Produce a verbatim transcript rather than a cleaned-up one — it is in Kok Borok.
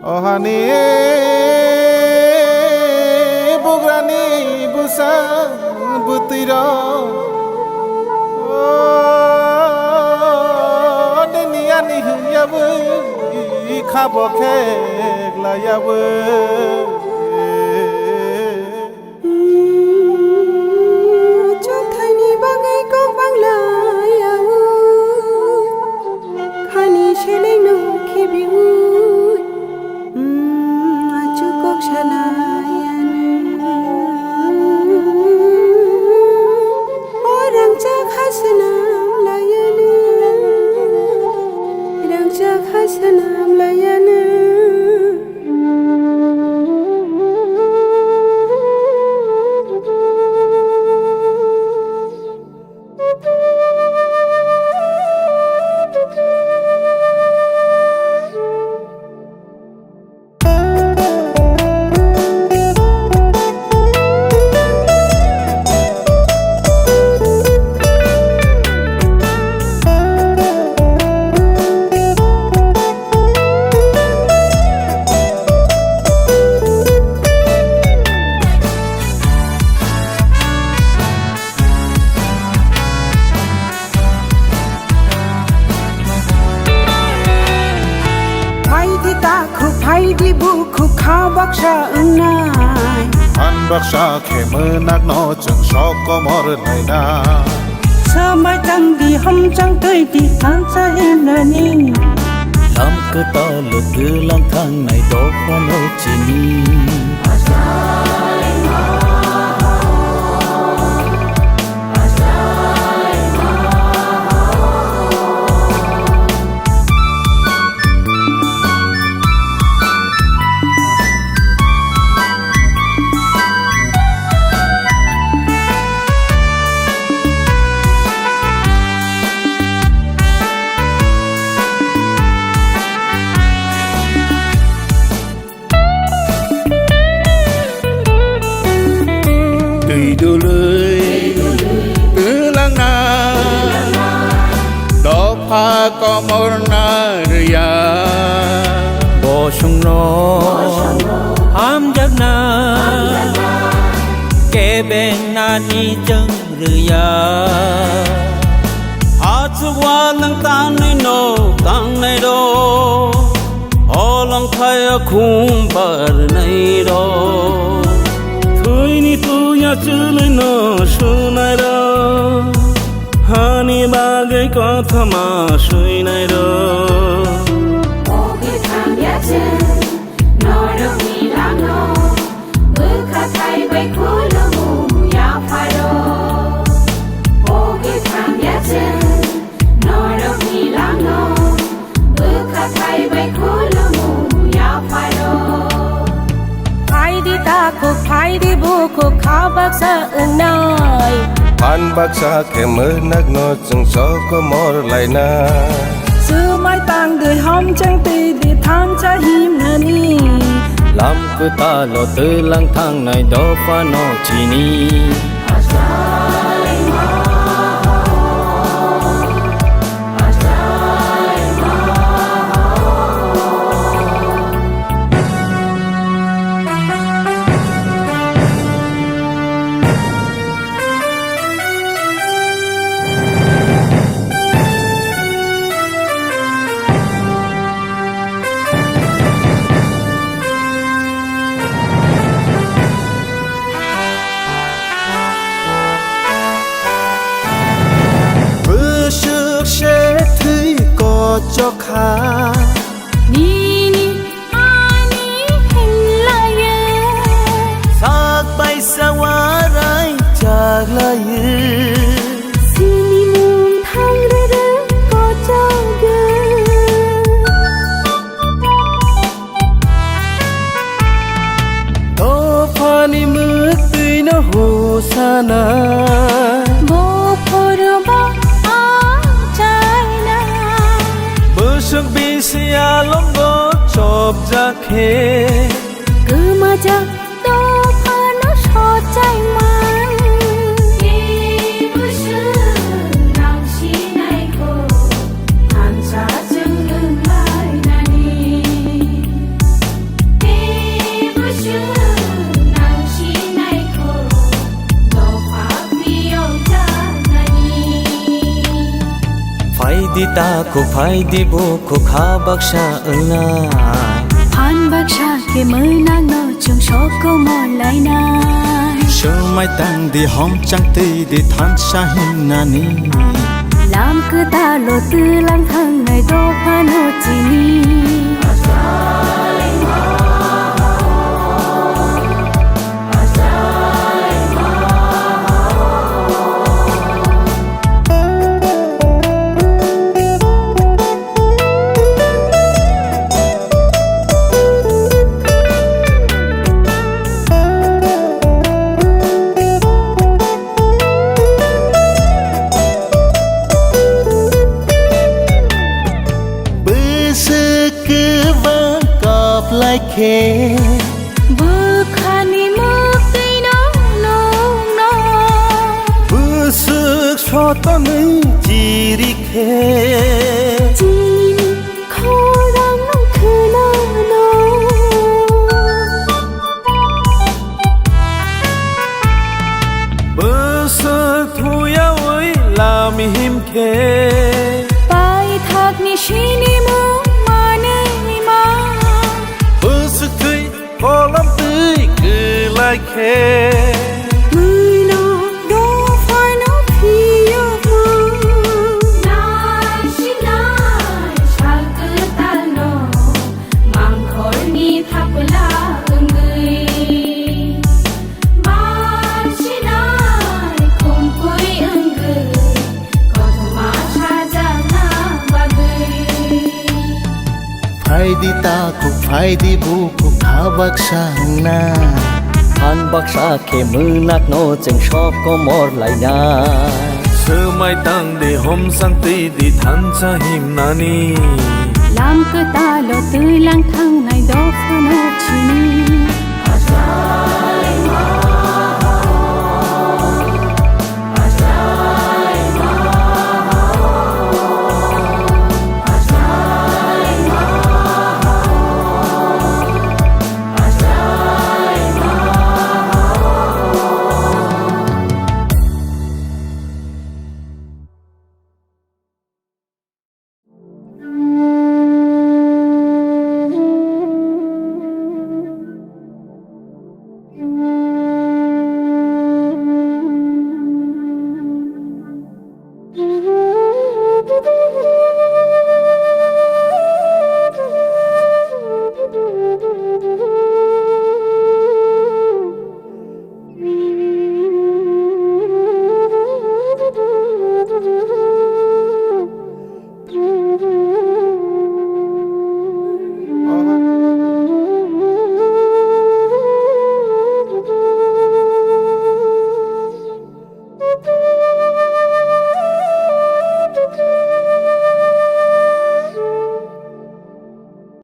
O hani bugrani bwsa bwtwi rok, o nini ani hwnyawi khabo kheklaiyawi. Chothaini bagwi kok banglayawi, khani selengno khibiwi, achuk kok salayani. O rangchak ha swnam layani, rangchak ha swnam layani. Phaidi takhuk, phaidi bukhuk, kha baksa wngnai. Phan baksa khe mwnakno chwng sok komor lainai. Swmai tangdi, hamchang twidi, thansa himnani. Lam kwtal twlang thangnai dophano chini. Twi dului twlangna dopha komorna rwya. Bosongno hamjakna kebengnani chwng rwya. Achuk walwng tangnai no tangnai rok, holong thaya khum barnai rok, thwini tuya chwlwi no sunai rok, hani bagwi kothoma swinai rok. O kwthang ya chwng norokni langno, bwkha thai bai khulumung yapharo. O kwthang ya chwng norokni langno, bwkha thai bai khulumung yapharo. Phaidi takhuk, phaidi bukhuk, kha baksa wngnai. Phan baksa khe mwnakno chwng sokomor laina. Swmai tangdi, hamchang twidi, thansa himnani. Lam kwtalo twlang thangnai dophano chini. Bwswk se thwi kochok kha. Nini ani hinlaiyo. Sak bai sa warai chaklaiyo. Sini mung thang rere kochogyo. Sialongo chopjak khe. Kwmajak dophano sochai man. Tebo chwng nang sinai kho, thansa chwng wng lainani. Tebo chwng nang sinai kho, dopha phiyok jaknani. Phaidi takhuk, phaidi bukhuk, kha baksa wngna. Phan baksa khe mwnak no chwng sok komor lainai. Swmai tang di, homchang twi di, thansa himnani. Lam kwtal o twlang thangnai dophano chini. Bwswk kwbang kap lai khe. Bwkhani mwktwino nukno. Bwswk sotonwi chiri khe. Chini khorangno khwnano. Bwswk thuyawi lam him khe. Paithakni sinimung manwi ma. Bwswk thwi kolam twi kwlai khe. Mwino dophano phiyokma. Nai sinai sal kwtalno. Mangkhorni thapla wngwi, bar sinai khumpui wngwi, kothoma sajakna bagwi. Phaidi takhuk, phaidi bukhuk, kha baksa wngna. Phan baksa khe mwnakno chwng sok komor laina. Swmai tang di, homsang twi di, thansa himnani. Lam kwtalo twilang thangnai dophano chini.